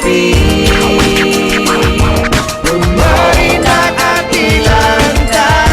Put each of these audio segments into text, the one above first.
Pemerindang ati lantang.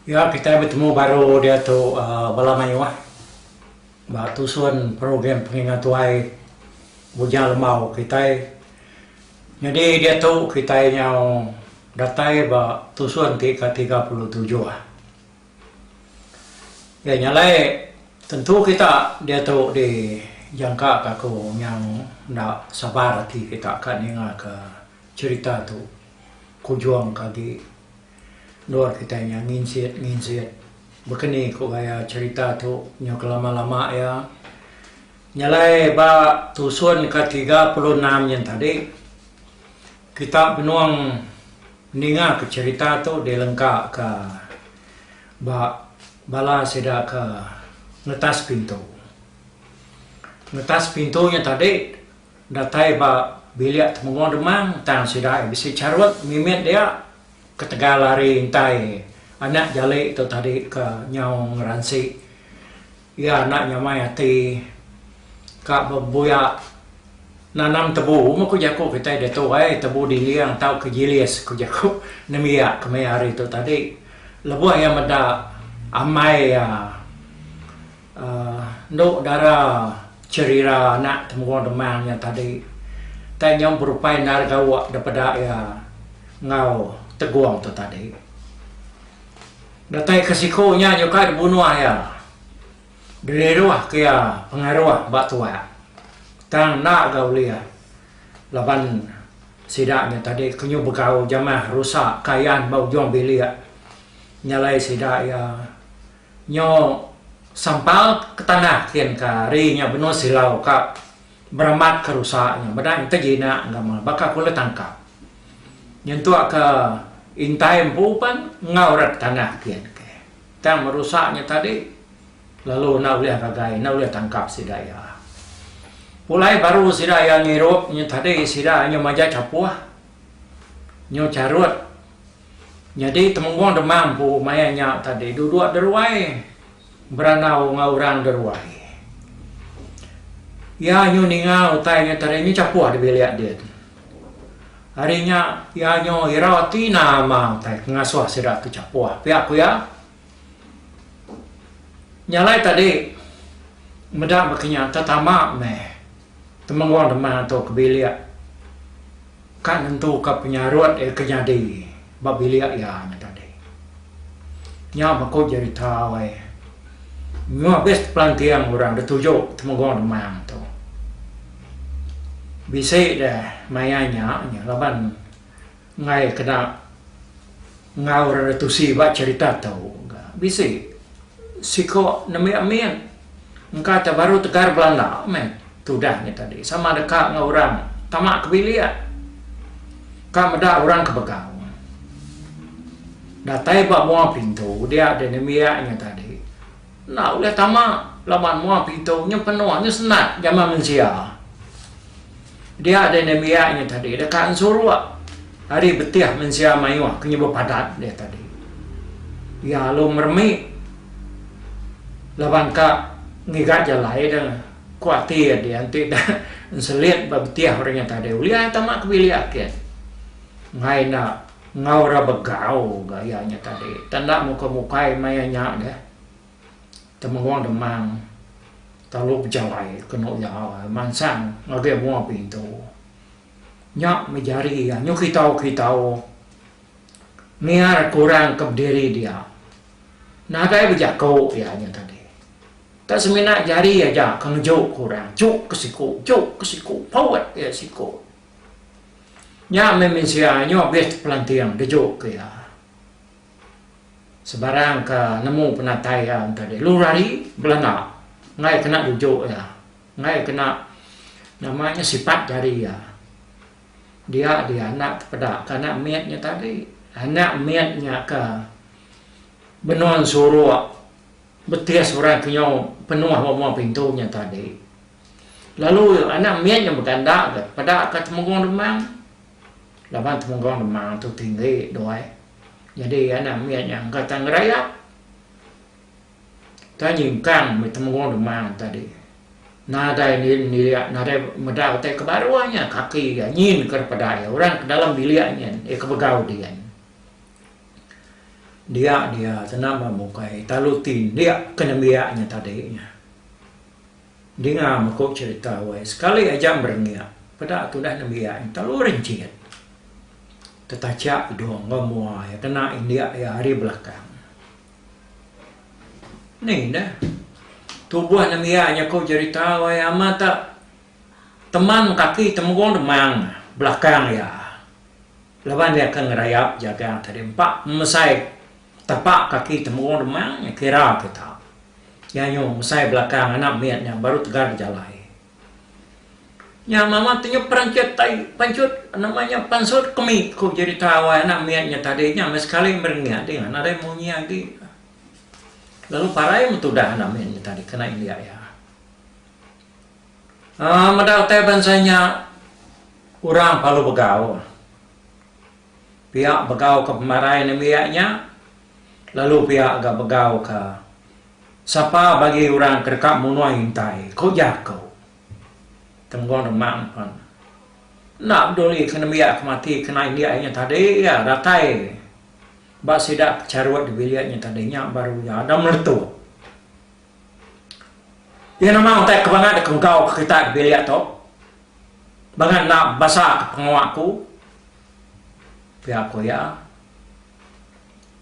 Ya kitai betemu baru diatu uhh bala mayuh ba tusun program pengingat tuai Bujang Lembau kitai. Nyadi diatu kitai nyau datai ba tusun ti ke 37. Ya nya alai tentu kita diatu di jangka ka aku nyau enda sabar ati kita ka ninga ka cherita tu kujung ka agi. Endur kitai nya nginsit nginsit baka ni ku gaya cherita tu nyau kelama lama iya. Nya alai ba tusun ke 36 nyin tadi kita benung ninga ke cherita tu dilengka ka ba bala sida ke ngetas pintu. Ngetas pintu nya tadi Datai ba bilik Temenggung Demang tang sida iya bisi charut mimit dia ketegal ari intai anak jali tu tadi ke nyau ngeransi iya enda nyamai ati ka bebuya nanam tebu meh ku jaku kitai diatu ai tebu diling tauka jilis ku jaku nembiak kemaya hari tu tadi lebuh iya meda ambai iya. Endu dara cherira anak Temenggung Demang nya tadi tai nyau berupai endar gawa da peda iya enggau Tegong tu tadi. Datai ke siku nya nyuka dibunuh iya diriruh ke iya pengaruh ba tuak tang enda ga ulih laban sida nya tadi ke nyu begau jamah rusak kayan ba ujung bilik nya alai sida iya. Nyo sampal ke tanah kin ka ari nya benung silau ka beramat ke rusa nya meda nya tejinak enggau meh baka ku ulih tangkap. Nyentuk ke intai empu pan enggau rak tanah kin ke. Tang merusa nya tadi lalu enda ulih gagai enda ulih tangkap sida iya. Pulai baru sida iya ngirup nya tadi sida nyu majak chapuh nyu charut. Nyadi Temenggung Demang empu maya nya tadi duduk deruai berandau enggau orang deruai. Iya nyu ninga utai nya tadi nyu chapuh di bilik din. Ari nya iya nyu irau ati nama utai ke ngasuh sida tu chapuh pia ku iya. Nya alai tadi meda baka nya tetama meh Temenggung Demang tu ke bilik. Ka nentuka penyarut iya ke nyadi ba bilik iya nya tadi. Nya meh ku jerita weh. Nyuah abis pelanting orang da tuju Temenggung Demang tu. Bisi deh maya nya nya laban enggai kena enggau orang da tusi ba cherita tu ga. Bisi siko nembiak mit engka te baru tegar belanda meh tudah nya tadi sama deka enggau orang tama ke bilik ka meda orang ke begau. Datai ba mua pintu dia deh nembiak nya tadi enda ulih tama laban mua pintu nya penuh nya senat jaman mensia. Dia deh nembiak nya tadi deka ensuruk ari betih mensia mayuh ke nyebut padat deh tadi. Iya lalu meremi laban ka ngiga jalai deh ku ati iya dia enti deh enselit ba betih orang nya tadi ulih ai tama ke bilik ake. Enggai enda enggau orang begau ga iya nya tadi. Tang enda mukai-mukai maya nya deh. Temenggung Demang telalu bejalai kenu iya mansang ngagai mua pintu. Nya meh jari iya nyu kitau-kitau ngiar ke orang ke bediri dia. Nadai bejaku iya nya tadi. Tak semina jari aja ke ngejuk ke orang, juk ke siku, juk ke siku, paut iya siku. Nya meh mensia nyu abis tepelanting dejuk ke iya. Sebarang ke nemu penatai iya enta deh lu rari belanda enggai kena dujuk iya enggai kena nama nya sipat jari iya. Dia dia anak tepeda ke anak mit nya tadi. Anak mit nya ke benung suruk betis orang ke nyau penuh ba mua pintu nya tadi. Lalu anak mit nya beganda ga peda ka Temenggung Demang. Laban Temenggung Demang tu tinggi doi. Nyadi anak mit nya engka tang ngerayap. Tang nyingkang meh Temenggung Demang tadi. Nadai nilik nadai meda utai ke baruh nya kaki iya nyin ke peda iya orang ke dalam bilik nyin iya ke begau din. Dia dia tenama bukai talu tindik ke nembiak nya tadi nya. Dinga meko cherita wai sekali aja merengik peda tudah nembiak nya telalu renchit. Tetachak idung enggau mua iya kena indik iya ari belakang. Ni dah tubuh nembiak nya ko cherita wai amat tak teman kaki temegong demang belakang iya. Laban iya ke ngerayap jagang tadi empa mesai tapak kaki temegong demang nya kira kita. Nya nyu mesai belakang anak mit nya baru tegar bejalai. Nya mama ti nyu peranchut tai panchut nama nya pansut kemi ku jerita wai anak mit nya tadi nya meh sekali merengit dinga nadai munyi agi. Lalu parai meh tudah anak mit nya tadi kena india iya. Aaa meda utai bansa nya orang parlu begau. Pia begau ke pemarai nembiak nya lalu pia ga begau ke sapa bagi orang ke deka munuh intai, ku jaku. Temenggung Demang pen enda peduli ke nembiak ke mati kena india nya tadi iya datai ba sida ke charut di bilik nya tadi nya baru iya ada meletup. Iya nama utai ke bangat deka begau ke kita di bilik tu. Bangat enda bebasa ke pengawa aku. Pia ku iya.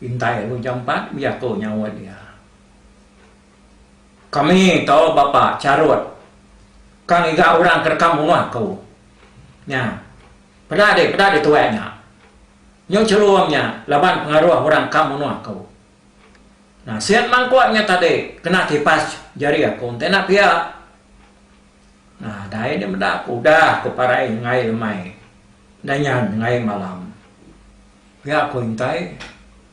Intai lalu jampat bejaku nyaut iya. Kami tu bapa charut ka ngiga orang ke deka munuh aku. Nya. Peda dih, peda dih tuai nya. Nyu chelum nya laban pengaruh orang ka munuh aku. Nasit mangkuk nya tadi kena tipas jari aku enti enda pia. Nadai deh meda aku udah ku parai enggai lemai enda nyan enggai malam. Pia ku intai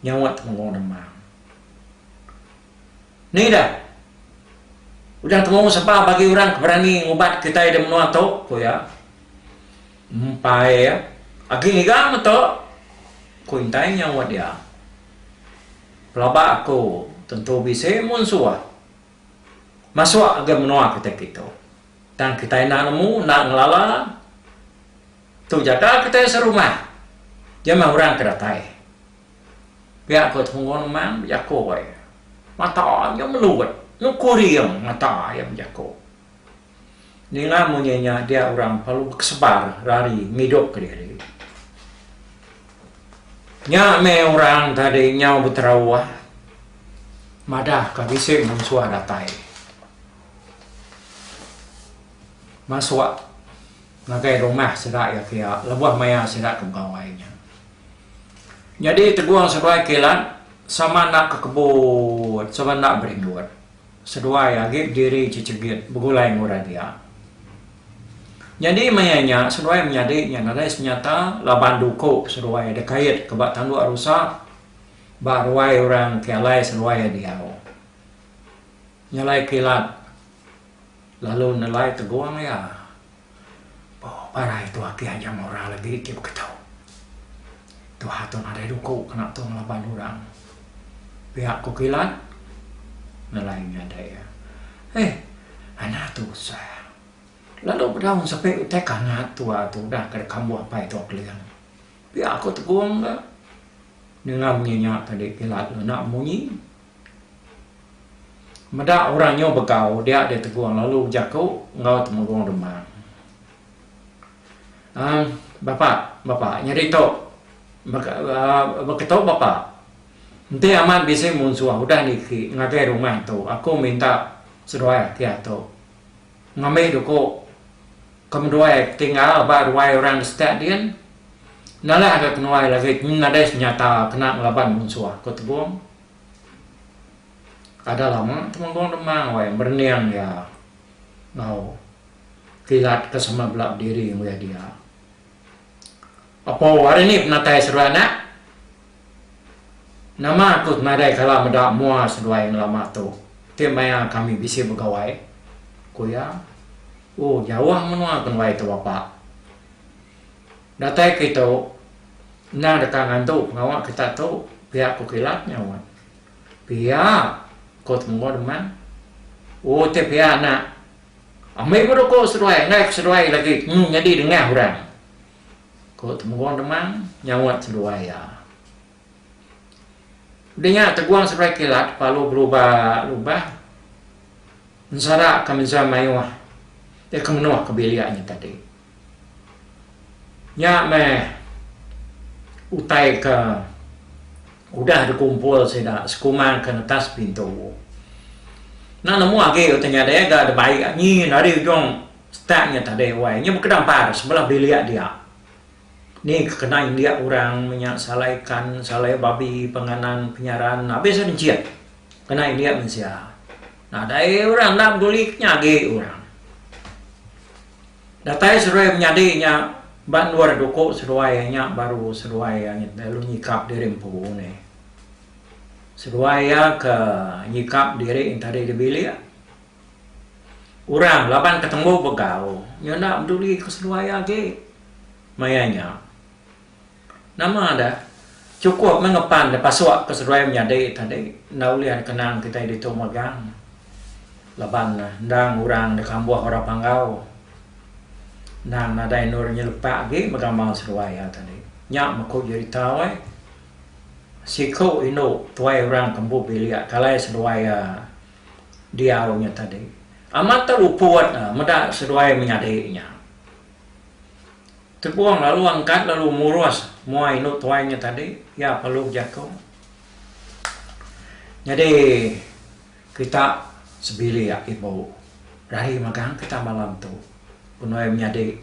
nyaut Temenggung Demang. Ni dah udah temu sapa bagi orang ke berani ngubat kitai da menua tu ku iya. Empai agi ngiga meh tu ku intai nyaut iya. Pelaba aku tentu bisi munsuh masuk ngagai menua kitai kitu. Tang kitai enda nemu enda ngelala tu jaga kitai serumah jamah orang ke datai. Pia ko Temenggung Nemang bejaku ai. Mata iya melut nyu kuring mata iya bejaku. Ninga munyi nya dia orang perlu bekesebar rari ngidupka diri. Nya meh orang tadi nyau beterauh madahka bisi munsuh datai masuk ngagai rumah sida iya kia lebuh maya sida ke begawai nya. Nyadi Tegung seduai Kilat sama enda kekebut sama enda berindut. Seduai agi bediri chechegit begulai enggau orang dia. Nyadi maya nya seduai menyadi nya nadai senyata laban duku seduai dikait ke ba tanduk rusa. Ba ruai orang ke alai seduai iya diau. Nyelai kilat lalu nelai tegung iya. Boh parai tu agi aja murah lagi ti beketu. Tuha tu nadai duku kena tu ngelaban orang. Pia ku kilat nelai menyadi iya. Eh anak tu usah. Lalu bedaun sepi utai ke angat tua tu udah ke dikambuh apai tua keling. Pia ku Tegong ga ninga munyi nya tadi kilat ngena munyi. Meda orang nyu begau dia deh Tegong lalu bejaku enggau Temenggung Demang. Aaa bapa bapa nyadi tu beketu bapa enti amat bisi munsuh udah niki ngagai rumah tu aku minta seduai aki atu ngambi duku ke menduai tinggal ba ruai orang di setak din nalah ga kenuai lagi nadai senyata kena ngelaban munsuh, ku Tegong. Kada lama Temenggung Demang wai merening iya enggau kilat ke sama bela bediri enggau iya dia. Apo hari ni penatai seduai anak? Nama aku nadai kala meda mua seduai ngelama tu ti maya kami bisi begawai, ku iya. Oh jauh menua kenuai tu bapa. Datai kitu endang deka ngantu pengawa kita tu pia ku kilat nyaut. Pia, ku Temenggung Demang. Oh ti pia anak. Ambi beruku seduai enggai ke seduai lagi nyu nyadi dengah orang. Ku Temenggung Demang nyaut seduai iya. Udah nya tegung seduai kilat lalu belubah lubah ensara ke mensia mayuh ti ke menuh ke bilik nya tadi. Nya meh utai ke udah dikumpul sida sekumbang ke netas pintu. Enda nemu agi utai nyadi ga dibai nyin ari ujung setak nya tadi wai nya bekedampar sebelah bilik dia. Ni ke kena indik orang menya salai ikan, salai babi, penganan, penyaran abis encit kena indik mensia. Nadai orang enda peduli ke nya agi orang. Datai seduai menyadi nya ba endur duku seduai iya nya baru seduai iya lalu nyikap diri empu nih. Seduai iya ke nyikap diri entadi di bilik orang laban ke tembu begau nya enda peduli ke seduai iya agi maya nya. Nama deh chukup meh ngepan deh pasuk ke seduai menyadi tadi enda ulih dikenang kitai ditu megang laban endang orang da kambuh orang Panggau endang nadai endur nyelepak agi mega gamal seduai iya tadi. Nya meh ku jerita weh siku indu tuai orang ke empu bilik kalai seduai iya diau nya tadi amat te luput meda seduai menyadi nya. Tepung lalu angkat lalu murus mua indu tuai nya tadi, iya perlu bejaku. Nyadi kita sebilik ibu rahi magang kita malam tu penuai menyadi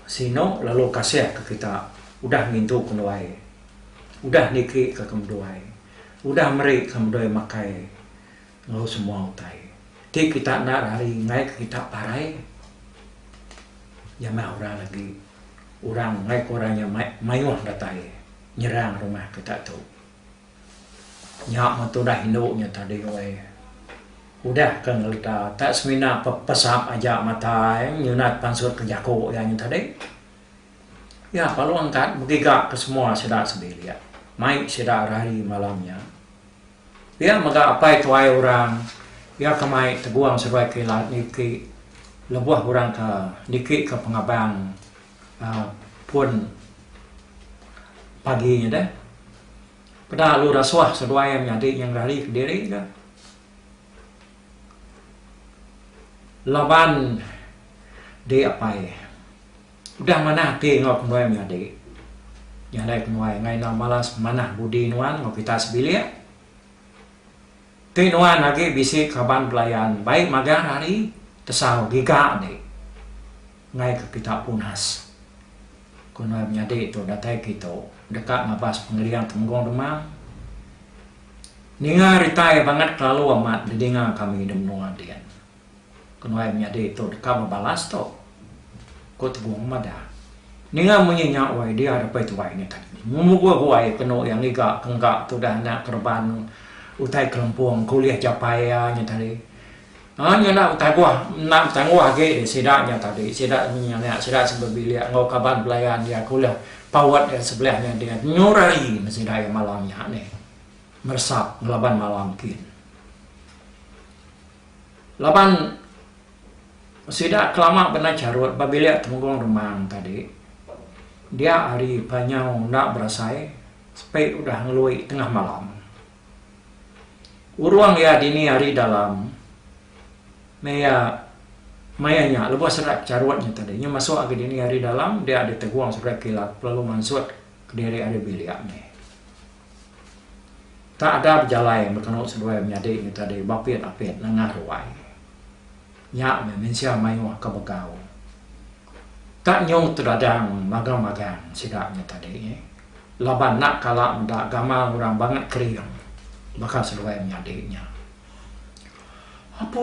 sinu lalu kasih ke kita udah ngintu kenuai udah niki ke kemeduai udah meri ke meduai makai enggau semua utai. Ti kita enda rari enggai ke kita parai. Jamah orang lagi. Orang enggai ke orang nya mayuh datai nyerang rumah kita tu. Nya meh tudah indu nya tadi weh. Udah ke ngeleda tak semina pepesap aja mata iya nyunat pansut ke jaku iya nya tadi. Iya lalu angkat begiga ke semua sida sebilik mai sida rari malam nya. Pia mega apai tuai orang iya ke mai tegung seduai ke ila niki lebuh orang ke niki ke pengabang uhh pun pagi nya deh. Peda lalu rasuh seduai iya menyadi nya ngerari kediri ga. Laban di apai udah manah ati enggau kenuai menyadi. Nya alai kenuai enggai enda malas manah budi nuan enggau kita sebilik. Ti nuan agi bisi kaban belayan baik magang hari tesau giga andi enggai ke kita punas. Ku nuan menyadi tu datai kitu deka ngabas pengering Temenggung Demang. Ninga ritai bangat kelalu amat didinga kami di menua din. Ku nuan menyadi tu deka bebalas tu, ku Tegung madah. Ninga munyi nya wai dia apai tuai nya tadi. Ngemugul guai kenu iya ngiga ke engga tudah anak kereban utai kelempung ke ulih japai iya nya tadi. Haa nya enda betaguh enda betangguh agi deh sida nya tadi sida nya sida sebebilik enggau kaban belayan iya ke ulih paut iya sebelah nya dia nyur hari meh sida iya malam nya neh meresap ngelaban malam kin. Laban sida kelama bendar charut ba bilik Temenggung Remang tadi, dia hari panyau enda berasai sepi udah ngelui tengah malam. Urung iya dini hari dalam meh iya maya nya lebuh sida charut nya tadi nya masuk agi dini hari dalam dia ditegung seduai kilat lalu mansut kediri ari bilik meh. Tak ada bejalai bekenu seduai menyadi nya tadi bapit-apit nengah ruai. Nya meh mensia mayuh ke begau. Tak nyu tedadang magang-magang sida nya tadi laban enda kala meda gamal orang bangat kering baka seduai menyadi nya. Apu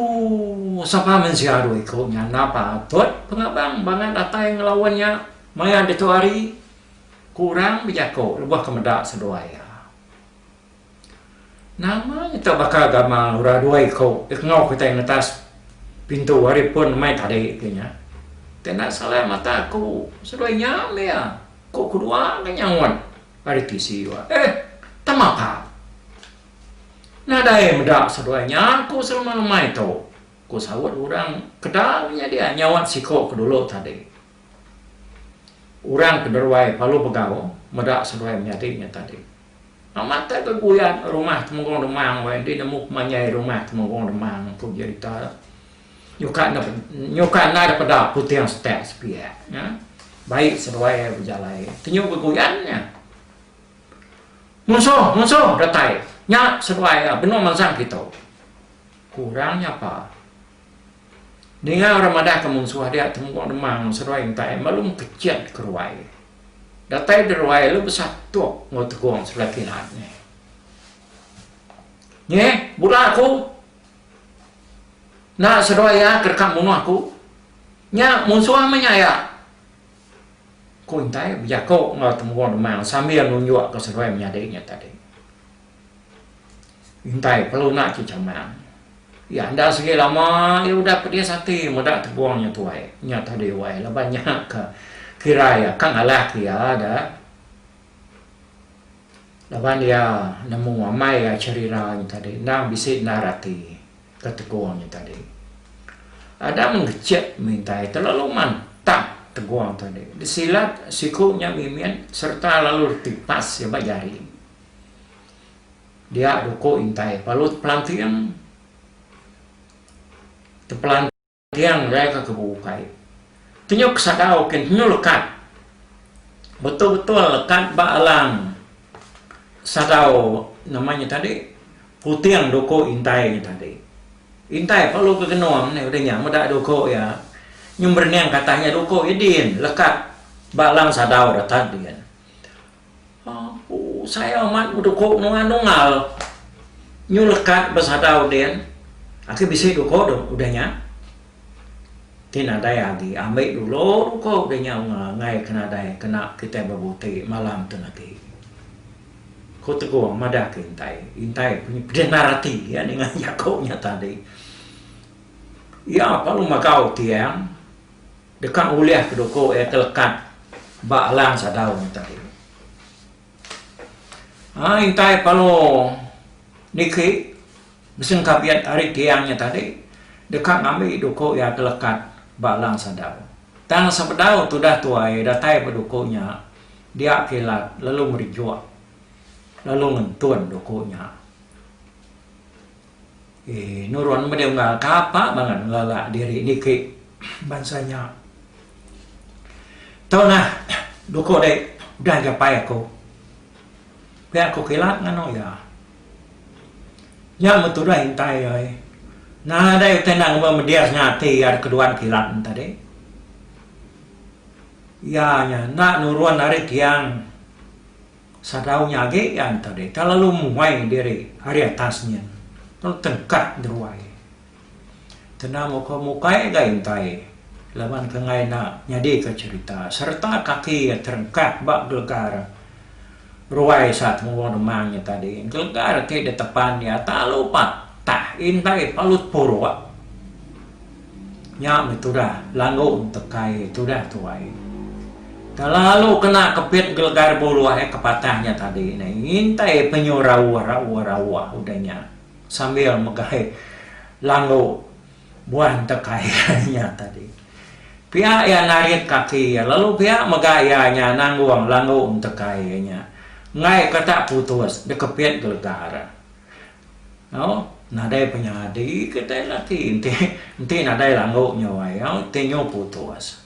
sapa mensia dua iku nya enda patut pengabang bangat datai ngelaun nya maya ditu hari. Ku orang bejaku lebuh ke meda seduai iya. Nama nya tu baka gamal orang dua iku ke enggau kitai ngetas pintu ari pun lemai tadi ku nya. Ti enda salah mata aku seduai nya meh iya, ku kedua ke nyaut ari tisi wa. Eh tama pa. Nadai meda seduai nya aku selama-lemai tu, ku saut orang keda nya dia nyaut siku ke dulu tadi. Orang ke deruai palu begau meda seduai menyadi nya tadi. Amat tai beguyat rumah Temenggung Demang weh enti nemu pemanjai rumah Temenggung Demang ku jerita nyuka enda nyuka enda dipeda puting setak sepiak nya bai seduai iya bejalai tenyu beguyat nya. Munsuh munsuh datai nya seduai iya benung mansang kitu. Ku orang nyapa. Ninga orang madah ke munsuh dia Temenggung Demang seduai entai melum kecit ke ruai. Datai di ruai lalu besatuk enggau Tegong sebelah kilat nya. Nyeh, bula aku. Enda seduai iya ke deka munuh aku. Nya munsuh meh nya iya. Ku entai bejaku enggau Temenggung Demang sambil nunjuk ke seduai menyadi nya tadi. Intai perlu enda ti chamang. Iya enda sigi lama iya udah pedis ati meda tebung nya tuai. Nya tadi wai laban nya ke kira iya ka ngalah ke iya da. Laban iya nemu amai iya cherira nya tadi endang bisi endar ati ke tegung nya tadi. Ada mengechet meh intai terlalu mantap tegung tadi. Disilat siku nya mimit sereta lalu ditipas iya ba jari. Dia duku intai palu tepelanting tepelanting ngagai ka kebu ukai. Tenyu ke sadau kin tenyu lekat betul-betul lekat ba alang sadau nama nya tadi puting duku intai nya tadi. Intai perlu ke genung ne udah nya meda duku iya nyu merening ke atas nya duku iya din lekat ba alang sadau retat din. Apu sayau amat beduko nuan nungal nyu lekat ba sadau din agi bisi duko tu udah nya ti nadai agi ambi dulu duko udah nya enggai ke nadai kena kitai bebuti malam tu agi. Ku Tegong madah ke intai, intai pedih endar ati iya ninga jaku nya tadi. Iya perlu magau tiang. Deka ngulih ke duku iya ke lekat ba alang sadau nya tadi. Haa intai palo niki besengkabit ari tiang nya tadi deka ngambi duku iya ke lekat ba alang sadau. Tang sebedau tudah tuai datai ba duku nya dia kilat lalu merijuk lalu ngentun duku nya. Eee nurun meh unggal kapa bangat ngelala diri niki bansa nya. Tu nah duku dek udah japai aku. Pia ku kilat nganu iya. Nya meh tudah intai ai. Nadai utai enda ngema medis nya ati iya keduan kilat ne tadi. Iya nya enda nurun ari tiang. Sadau nya agi iya enta deh tang lalu muai diri ari atas nyin lalu tengkat ngeruai. Tenda mukai mukai ga intai. Laban ke enggai enda nyadika cherita sereta kaki iya terengkah ba gelegar ruai sa Temenggung Remang nya tadi. Gelegar ti ditepan iya talalu patah indai palut puruk. Nya meh tudah langgu entekai tudah tuai. Telalu kena kepit gelegar buluh iya ke patah nya tadi neh ngintai penyu rauh rauh rauh udah nya sambil megai langgu buah entekai nya tadi. Pia iya narit kaki iya lalu pia mega iya nya nanggung langgu entekai iya nya enggai ke tak putus dikepit gelegar. Au, nadai penyadi kitai laki enti enti nadai langgu nya wai au ti nyu putus.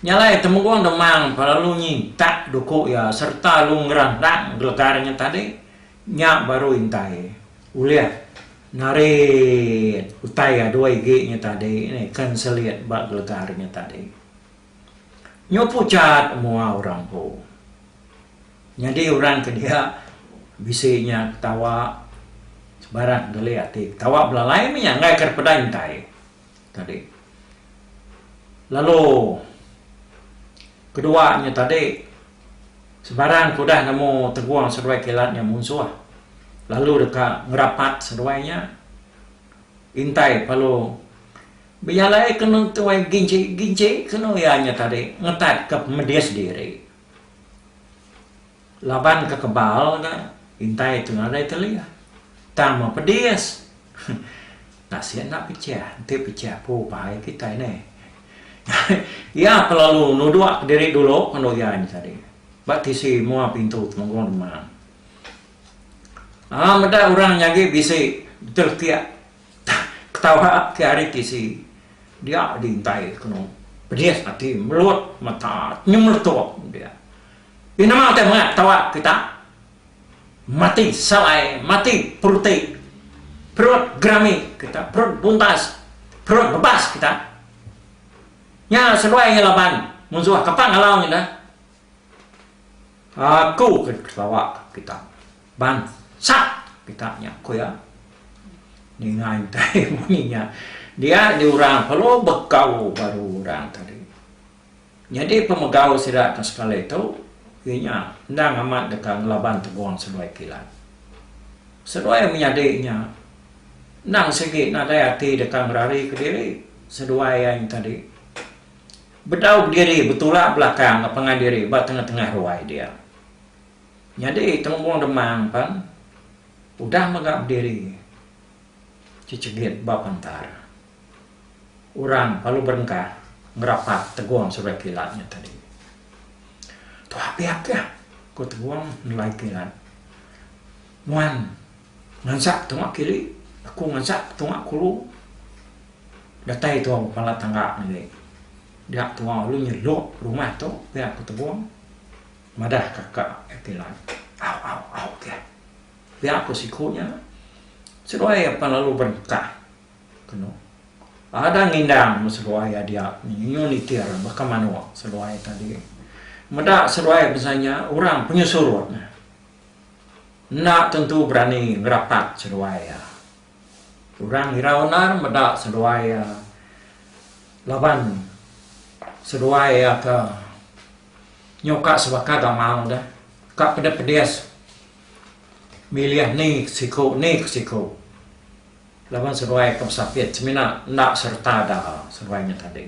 Nya alai Temenggung Demang lalu nyintak duku iya sereta lalu ngerandang gelegar nya tadi nya baru intai ulih narit utai iya dua igi nya tadi nih ke enselit ba gelegar nya tadi. Nyu puchat mua orang empu. Nyadi orang ke dia bisi nya ketawa sebarang geli ati ketawa belalai meh nya enggai ke peda intai tadi. Lalu kedua nya tadi sebarang ke udah nemu Tegung seduai Kilat nya munsuh lalu deka ngerapat seduai nya intai perlu bejalai kenu tuai ginchi ginchi kenu iya nya tadi ngetat ke pemedis diri. Laban ke kebal ga intai tu nadai telih. Tang meh pedis. Nasit enda pecah, enti pecah pu pahai kitai neh. Iya kelalu nuduk kediri dulu kenu iya nya tadi. Ba tisi mua pintu Temenggung Demang. Aaa meda orang nya agi bisi betelekik ketawa ke ari tisi. Dia diintai kenu pedis ati melut mata nyemeletup dia. Ih nama utai mengat tawa kita mati salai mati peruti perut gerami kita perut buntas perut bebas kita. Nya seduai ngelaban munsuh kapa ngalau nyida. Aku ke ketawa kita bansa kita nya ku iya. Ninga intai munyi nya dia diurang perlu begau baru orang tadi. Nyadi pemegau sida ke sekali tu iya nya endang amat deka ngelaban Tegong seduai Kilat. Seduai menyadi nya endang sigi nadai ati deka ngerarika diri seduai iya nya tadi. Bedau bediri betulak belakang enggau pangan diri ba tengah-tengah ruai dia. Nyadi Temenggung Demang pan udah mega bediri chechegit ba pantar. Orang lalu berengkah ngerapat Tegong seduai Kilat nya tadi. Tuah pia kah? ku Tegong nelai Kilat. Nuan ngansak tunga kili, aku ngansak tunga kulu. Datai tua bepala tangga ngagai dia tua lalu nyeluk rumah tu pia ku Tebong madah ka ka Kilat. Au au au keh. Pia ku siku nya seduai iya pan lalu berengkah kenu. Ada ngindang meh seduai iya dia nyu nitir baka manuk seduai tadi. Meda seduai bansa nya orang penyesurut ne. Enda tentu berani ngerapat seduai iya. Orang irau endar meda seduai iya laban seduai iya ke nyuka sebaka gamal deh ka pedis-pedis milih ni ke siku ni ke siku laban seduai ke besapit semina enda sereta da seduai nya tadi.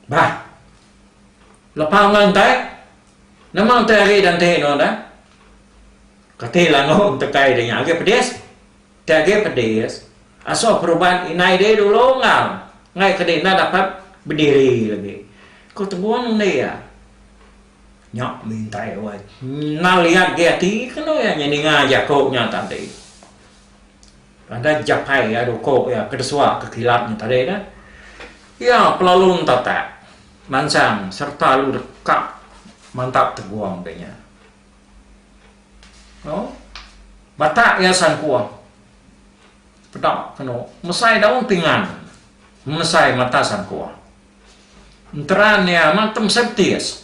Bah lepa enggau entai nama entai ari da enti nuan deh. Kati langu entekai deh nya agi pedis. Ti agi pedis, asuh perubat indai deh dulu enggau enggai ke deh enda dapat bediri lagi. Ku Tegun undi iya. Nya mintai wai. Enda liat agi ati kenu iya nya ninga jaku nya tadi. Ada japai iya duku iya ke desua ke kilat nya tadi dah. Iya pelalu entatak mansang sereta lalu deka mantap Tegung deh nya. Oh. Batak iya sangkuh. Peda kenu mesai daun pingan. Mesai mata sangkuh. Enteran iya amat mesai betis.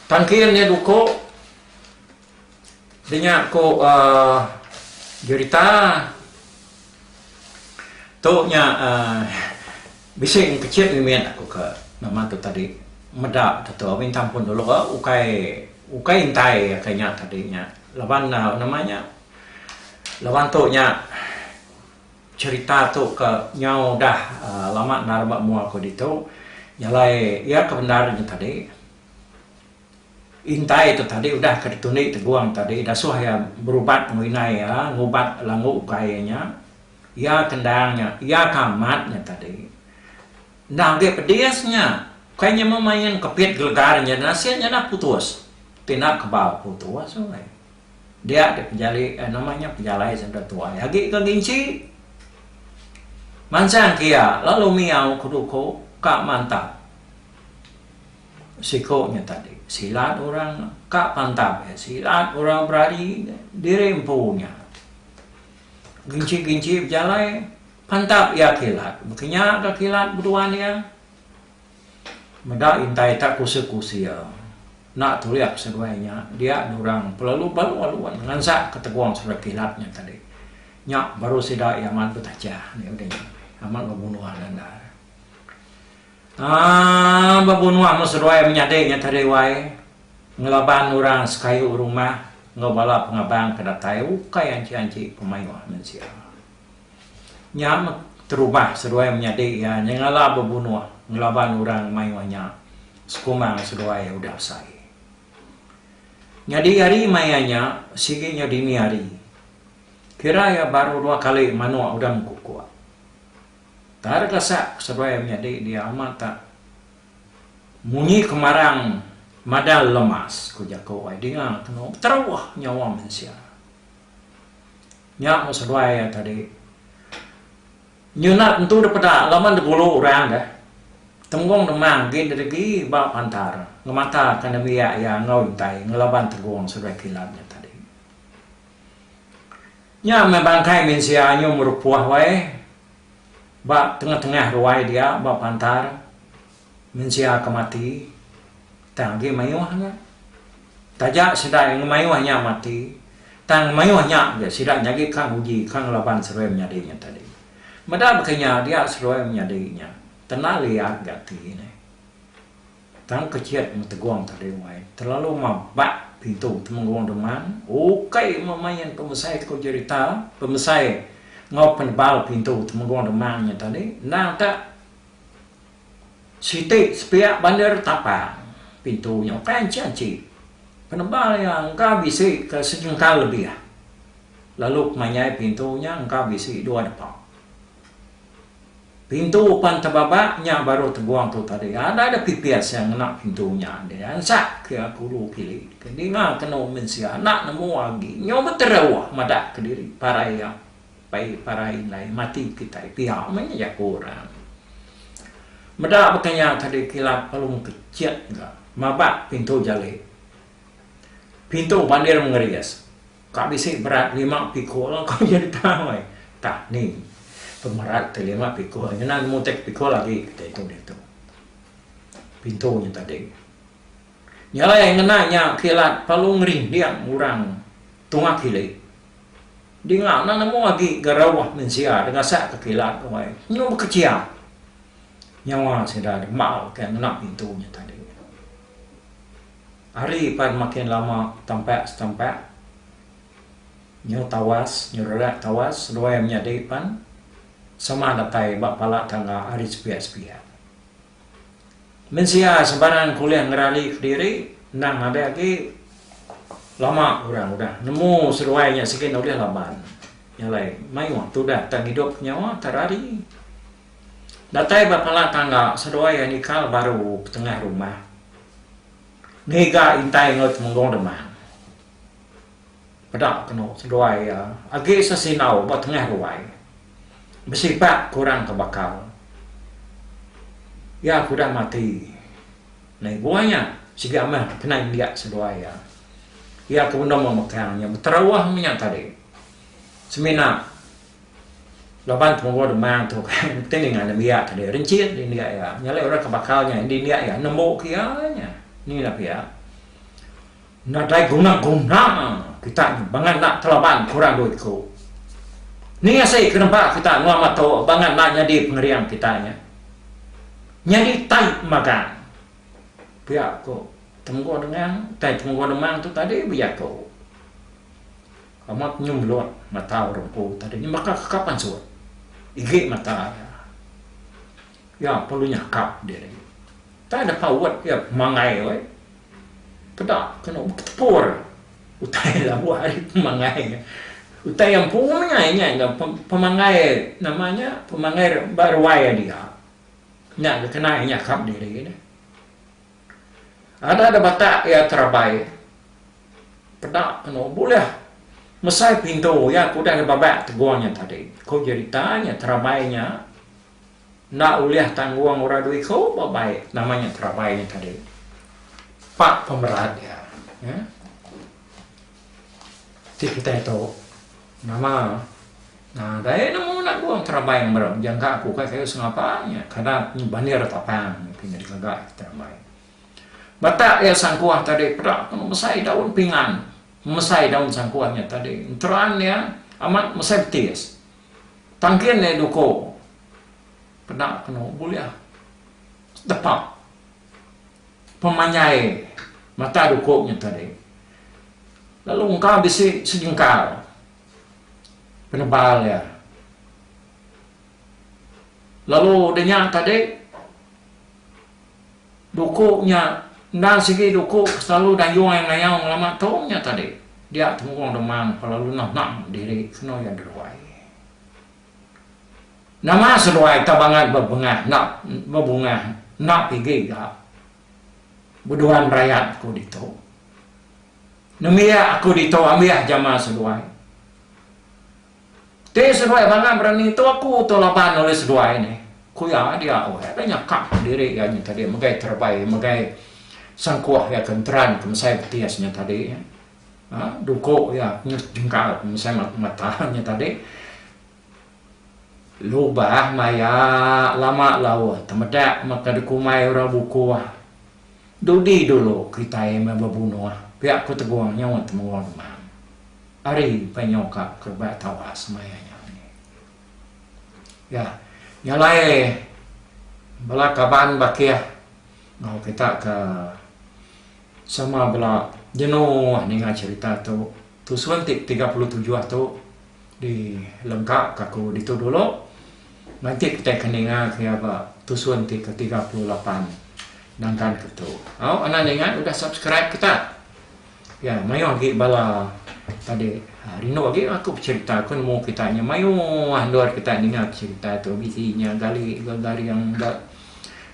Tangkin iya duku dinya ku uhh jerita. Tu nya uhh bisi ngekechit mimit aku ke nama tu tadi meda tu tu minta ampun dulu ukai ukai intai ke nya tadi nya laban nama nya laban tu nya cherita tu ke nyau udah uhh lama endar ba mua aku ditu nya alai iya ke bendar nya tadi. Intai tu tadi udah ke ditundi Tegung tadi dasuh iya berubat enggau indai iya ngubat langgu ukai iya nya. Iya ke endang nya, iya ke amat nya tadi. Endang agi pedis nya. Ukai nya meh main kepit gelegar nya nasit nya dah putus. Ti enda kebal putus alai. Dia deh pejali nama nya pejalai sida tuai agi ke ginchi. Mansang ke iya lalu miau ke duku ka mantap. Siko nya tadi silat orang ka pantap iya silat orang berari diri empu nya. Ginchi-ginchi bejalai pantap iya kilat baka nya ga kilat beduan iya. Meda intai tak kusil-kusil enda tulih seduai nya dia orang pelalu balu alun ngansak ke tegong seduai kilat nya tadi. Nya baru sida iya amat betajah nya udah nya amat bebunuh enda. Aaa bebunuh meh seduai menyadi nya tadi wai ngelaban orang sekayu rumah enggau bala pengabang ke datai ukai anchi-anchi pemayuh mensia. Nya meh terubah seduai menyadi iya nyengala bebunuh ngelaban orang mayuh nya sekumbang seduai udah besai. Nyadi hari maya nya sigi nya dini hari. Kira iya baru dua kali manuk udah mengkukuk. Tar gasak seduai menyadi dia amat tak munyi kemarang madal lemas ku jaku ai dinga kenu beteruh nyawa mensia. Nya meh seduai iya tadi nyunat entu dipeda laban digulu orang deh. Temgung demang gin dedegi ba pantar ngemata ka nembiak iya enggau intai ngelaban tegung seduai kilat nya tadi. Nya meh bangkai mensia nyu merupuh weh ba tengah-tengah ruai dia ba pantar mensia ke mati tang agi mayuh nya. Taja sida iya ngemayuh nya mati tang ngemayuh nya ga sida nyagi ka nguji ka ngelaban seduai menyadi nya tadi. Meda baka nya dia seduai menyadi nya tena liat ga ati ne. Tang kechit metegong tadi wai terlalu mabak pintu Temenggung Demang ukai memain pemesai ku jerita pemesai enggau penebal pintu Temenggung Demang nya tadi endang tak siti sepiak bandir tapang pintu nya ukai anchi anchi penebal iya engka bisi ke sejengkal lebih lalu pemanjai pintu nya engka bisi dua depa. Pintu pan tebabak nya baru teguang tu tadi. Ada da pipis iya ngena pintu nya deh. Ansak ke kulu kili ke dinga kenu mensia enda nemu agi. Nyu beteruh madah kediri parai iya pai parai indai mati kitai pia meh nya jaku orang. Meda baka nya tadi kilat lalu mekechit ga mabak pintu jali. Pintu bandir mengeris. Ka bisi berat lima pikul ko jerita weh. Tak ni pemerat ti lima pikul ngena nemu tek pikul agi kitai tu ditu. Pintu nya tadi. Nya alai ngena nya kilat perlu ngerinding orang tunga kili. Dinga enda nemu agi ga rauh mensia da ngasak ka kilat weh. Nyu bekechia nyawa sida dema ke ngena pintu nya tadi. Hari pan makin lama tampak setampak, nyu tawas, nyu rerak tawas seduai menyadi pan sama datai ba pala tangga ari sepiak-sepiak. Mensia sebarang ke ulih ngerari kediri endang nadai agi lama orang udah nemu seduai nya sigi enda ulih laban. Nya alai mayuh tudah tang idup nyawa terari. Datai ba pala tangga seduai iya nikal baru ke tengah rumah. Ngiga intai enggau Temenggung Demang. Peda kenu seduai iya agi sesinau ba tengah ruai. Besipak ke orang ke bakal. Iya ke udah mati. Nai buah nya sigi amah kena indik seduai iya. Iya ke benung memekang nya beterauh meh nya tadi. Semina. Laban pengubuh demang tu kan ti ninga nembiak tadi renchit di india iya nya alai orang ke bakal nya di india iya nembu ke iya nya ni lah pia nadai guna guna kita nya bangat enda telaban ke orang dua iku. Ni asai ke nempa kita ngelama tu bangat enda nyadi pengering kita nya. Nyadi tai magang. Pia ku Temenggung Dengang, tai Temenggung Demang tu tadi bejaku. Amat nyumlut mata orang empu tadi nya baka kekap pansut. Igi mata iya. Iya perlu nyakap diri. Tai da paut iya pemangai weh. Peda kenu beketepur utai labuh ari pemangai nya. Utai iya empu meh nya nya pemangai nama nya pemangai ba ruai dia. Nya ke kena iya nyakap diri neh. Ada da batak iya terabai. Peda kenu bulih mesai pintu iya ke udah dibabak tegung nya tadi. Ku jerita nya terabai nya enda ulih tanggung orang dua iku ba bai nama nya terabai nya tadi. Pak pemerat iya. Ti kitai tu nama nadai nemu nanggung terabai meren jangka aku kai kayu sengapa nya kada bandir tapang ti digaga terabai. Batak iya sangkuh tadi peda ku mesai daun pingan mesai daun sangkuh nya tadi enteran iya amat mesai betis. Tangkin iya duko peda kenu bulih depa pemanjai mata duko nya tadi. Lalu engka bisi sejengkal penebal iya. Lalu udah nya tadi Duku nya endang sigi duku selalu dayung iya ngayau ngelama tu nya tadi. Dia temurung demang lalu nenang diri kenu iya deruai. Nama seduai tau bangat bebengah enda bebungah enda pigi ga beduan rayat ku ditu. Nembiak aku ditu ambih jama seduai. Ti seduai bangat berani tu aku tu laban ulih seduai nih. Ku iya dia weh dah nyakap diri iya nya tadi megai terebai megai sangkuh iya ke enteran ke mesai betis nya tadi uhh duku iya jengkal mesai mata nya tadi. Lubah maya lama lauh temedak meka dikumbai orang bukuh dudi dulu kitai meh bebunuh pia ku Tegung nyaut Temenggung Demang. Ari penyuka ke ba tawas maya nya ni. Ya, nya alai bala kaban bakih enggau kita ke sama bela jenuh ninga cherita tu tusun ti 37 tu dilengka ka aku ditu dulu nganti kitai ke ninga ke iya ba tusun ti ke 38 nangkan ke tu. Au anang ninga udah subscribe kita. Ya, mayuh agi bala tadi rindu agi aku becherita aku nemu kita nya mayuh endur kita ninga cherita tu bisi nya gali ga garing ga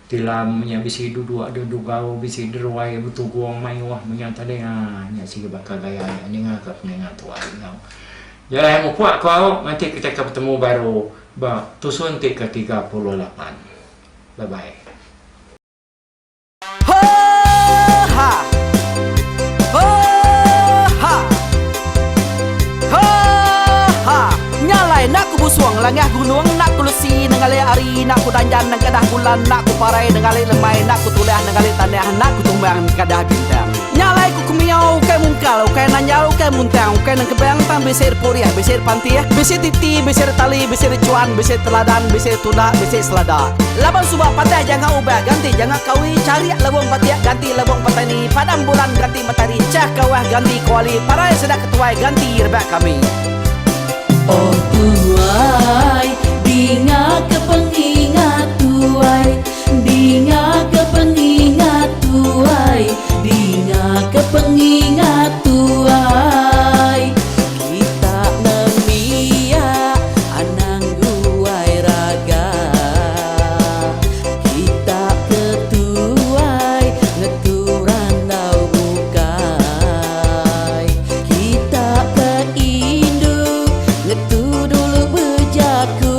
tilam nya bisi duduk dedugau bisi deruai betugung mayuh menya tadi ha nya sigi baka gaya nya ninga ka peninga tuai enggau. Jalai mupuk ku au nganti kita ke betemu baru ba tusun ti ke 38. Bye bye. Nya alai enda ku busung langah gunung enda ku lesi nengali hari enda ku danjan nengkadah bulan enda ku parai nengali lemai enda ku tulah nengali tanah enda ku tumbang nengkadah bintang. Nya alai ku kemiau ukai mungkal ukai nanjal ukai muntang ukai nengkebang tang bisi repurih bisi repantih bisi titi bisi retali bisi rechuan bisi teladan bisi tunda bisi selada. Laban suba patah janga ubah ganti janga kawi charik lebong batik ganti lebong petani padam bulan ganti matahari chah kawah ganti kuali parai sida ketuai ganti rebak kami. Oh tuai, dinga ke pengingat tuai, dinga ke pengingat tuai, dinga ke pengingat tuai. Kita nembiak anang guai raga. Kita ke tuai ngetu randau bukai. Kita ke indu ngetu dulu bejaku.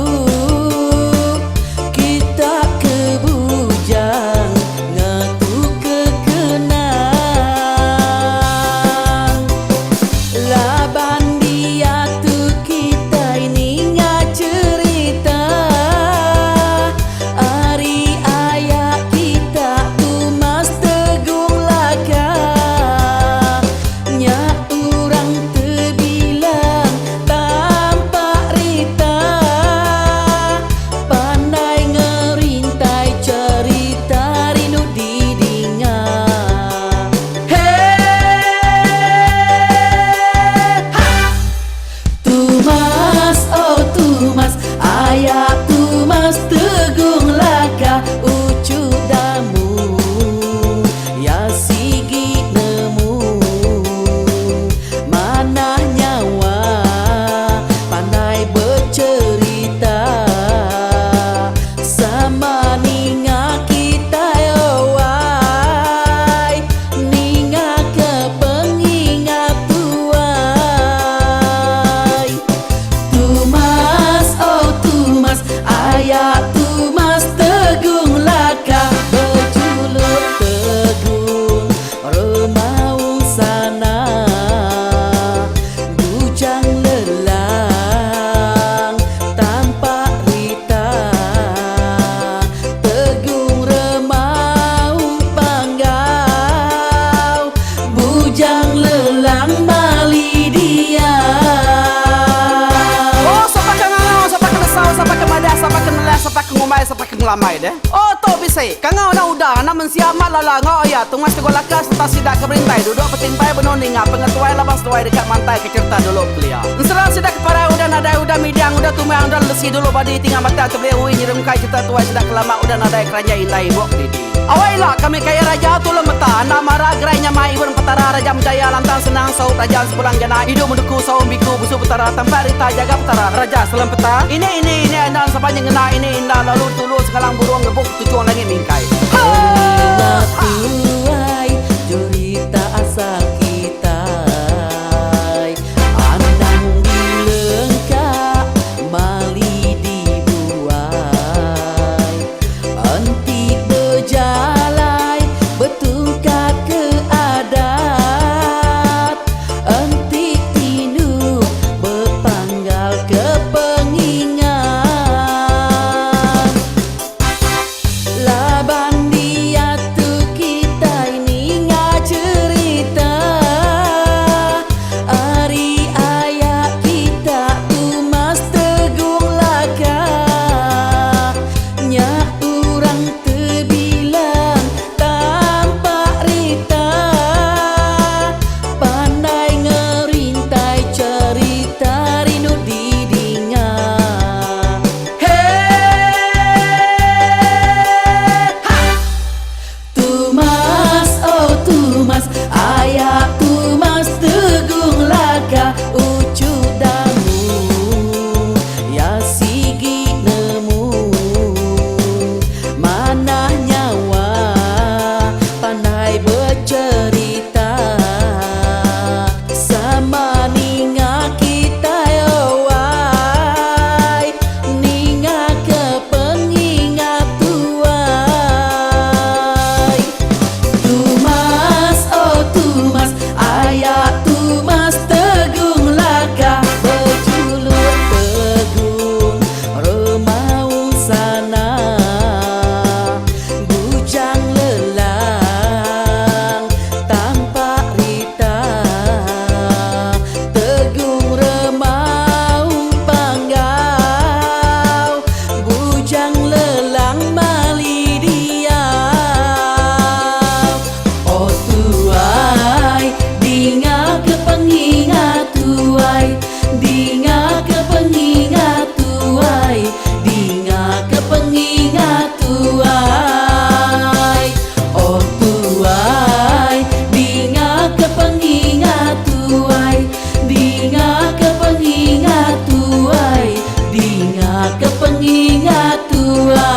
Kita ke bujang. pengelamai deh. Oh tu bisi. Kangau anak uda, anak mensia amat lala enggau aya tungas teguh laka sereta sida ke berintai duduk betimpai benung ninga pengetuai laban seduai deka mantai ke cherita dulu kelia. Ensera sida ke parai udah nadai udah midang udah tumang udah lelesi dulu badi tinga batang tebeli ui nyerungkai cherita tuai sida ke lama udah nadai keranjai indai ibuk didi. Awai ila kami kaya raja tulung meta enda mara gerai nyamai ibun petara raja menjaya lantang senang saup raja sepulang jana idup menduku saum biku busu petara tampak rita jaga petara raja selam peta ini ini ini enda sapa nyengena ini inda lalu tulung sengalang burung ngebuk tuchung langit mingkai. Pengingat tuai jerita asal kitai Anang dilengka mali dibuai Enti bejalai betungkat ke adat Enti tinduk bepanggal ke pengingat Laban diatu kitai ninga cherita Ari aya kita Tumas Tegung Laka Nya urang tebilang tampak rita Pandai ngerintai cherita rindu didinga. Tumas oh Tumas aya Tumas Tegung Laka uchu damu ya sigi nemu manah nyawa pandai becherita sama ninga kitai owai ninga ke pengingat tuai. Tumas oh Tumas aya Tumas Tegung Laka bejuluk Tegung Remaung Sana Bujang Lelang tampak rita Tegung Remaung Panggau Bujang Lelang mali diau Oh tuai dinga ke pengingat tuai Dinga ke pengingat tuai Dinga ke pengingat tuai Oh tuai dinga ke pengingat tuai Dinga ke pengingat tuai Dinga ke pengingat tuai.